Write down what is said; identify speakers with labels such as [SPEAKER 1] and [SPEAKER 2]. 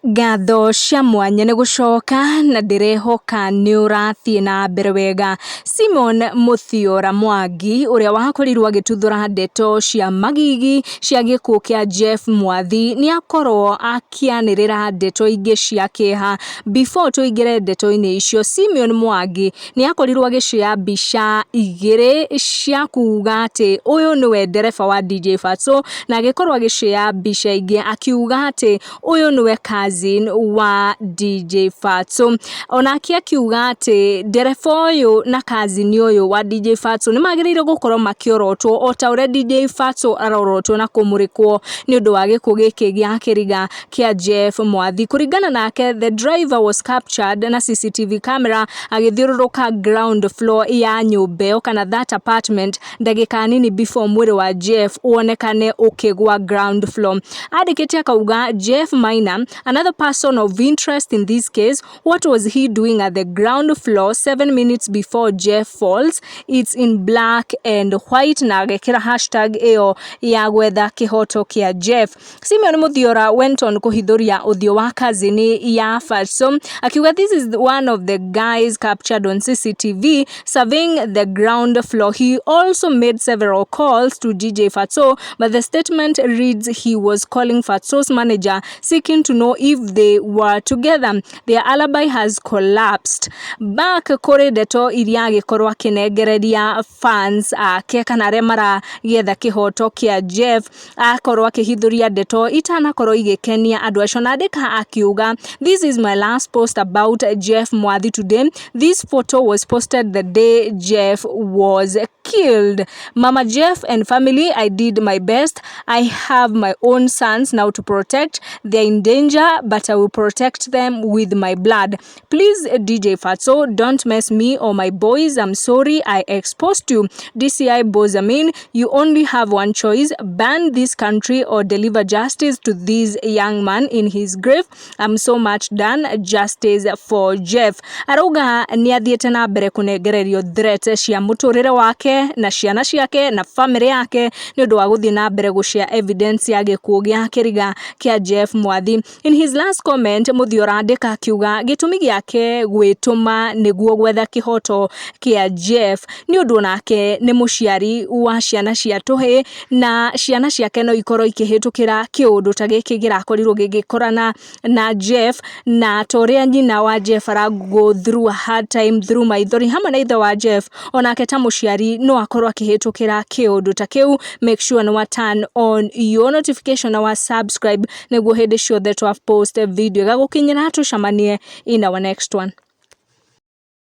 [SPEAKER 1] Ngatho cia mwanya nĩ gũcoka na ndĩrehoka nĩ ũrathiĩ na mbere wega. Simon Mũthiora Mwangi ũrĩa wakorirwo agĩtuthũra ndeto cia magigi cia gĩkuũ kĩa Jeff Mwathi nĩ akorwo akĩanĩrĩra ndeto ingĩ cia kĩeha. Before tũingĩre ndeto-inĩ icio, Simeon Mwangi nĩ akorirwo agĩshare mbica igĩrĩ cia kuga atĩ ũyũ nĩwe ndereba wa DJ Fatxo, na agĩkorwo agĩshare mbica ingĩ akiuga atĩ ũyũ nĩwe cousin wa DJ Fatxo. Onake akiuga atĩ ndereba ũyũ na cousin ũyũ wa DJ Fatxo nĩ magĩrĩire gũkorwo makĩorotwo o ta ũrĩa DJ Fatxo arorotwo na kũmũrĩkwo nĩ ũndũ wa gĩkuũ gĩkĩ gĩa kĩriga kĩa Jeff Mwathi. Kũringana nake, the driver was captured na CCTV camera agĩthiũrũrũka ground floor ya nyũmba ĩyo kana that apartment ndagĩka nini before mwĩrĩ wa Jeff wonekane ũkĩgwa ground floor. Andĩkĩte akauga, "Jeff Maina, another person of interest in this case. What was he doing at the ground floor 7 minutes before Jeff falls?" It's in black and white, na agĩkĩra hashtag ĩyo ya gwetha kĩhoto kĩa Jeff. Simeon Muthiora went on kũhithũria ũthiũ wa cousin ya Fatxo akiuga, "This is one of the guys captured on CCTV surveying the ground floor. He also made several calls to DJ Fatxo, but the statement reads he was calling Fatxo's manager, seeking to know if they were together. Their alibi has collapsed." Back kũrĩ ndeto iria agĩkorwo akĩnengereria fans ake kana arĩa maragĩetha kĩhoto kĩa Jeff, akorwo akĩhithũria ndeto itanakorwo igĩkenia andũ acio, na andĩka akiuga, "This is my last post about Jeff Mwathi today. This photo was posted the day Jeff was killed. Mama Jeff and family, I did my best. I have my own sons now to protect. They're in danger, but I will protect them with my blood. Please, DJ Fatxo, don't mess me or my boys. I'm sorry I exposed you. DCI Bozamin, you only have one choice: ban this country or deliver justice to this young man in his grave. I'm so much done. Justice for Jeff." Arauga nĩ athiĩte na mbere kũnengererio threat cia mũtũrĩre wake na ciana ciake na family yake nĩ ũndũ wa gũthiĩ na mbere gũshare evidence ya gĩkuũ gĩa kĩriga kĩa Jeff Mwathi. In his last comment, Muthiora andĩka akiuga gĩtũmi gĩake gwĩtũma nĩguo gwetha kĩhoto kĩa Jeff nĩ ũndũ onake nĩ mũciari wa ciana cia tũhĩ, na ciana ciake no ikorwo ikĩhĩtũkĩra kĩũndũ ta gĩkĩ kĩrakorirwo gĩgĩkorana na Jeff, na ta ũrĩa nyina wa Jeff ara go through a hard time through maithori hamwe na ithe wa Jeff, onake ta mũciari no akorwo akĩhĩtũkĩra kĩũndũ ta kĩu. Make sure nĩ wa turn on your notification na wa subscribe nĩguo hĩndĩ ciothe twa post video ĩgagũkinyĩra. Tũcemanie in our next one.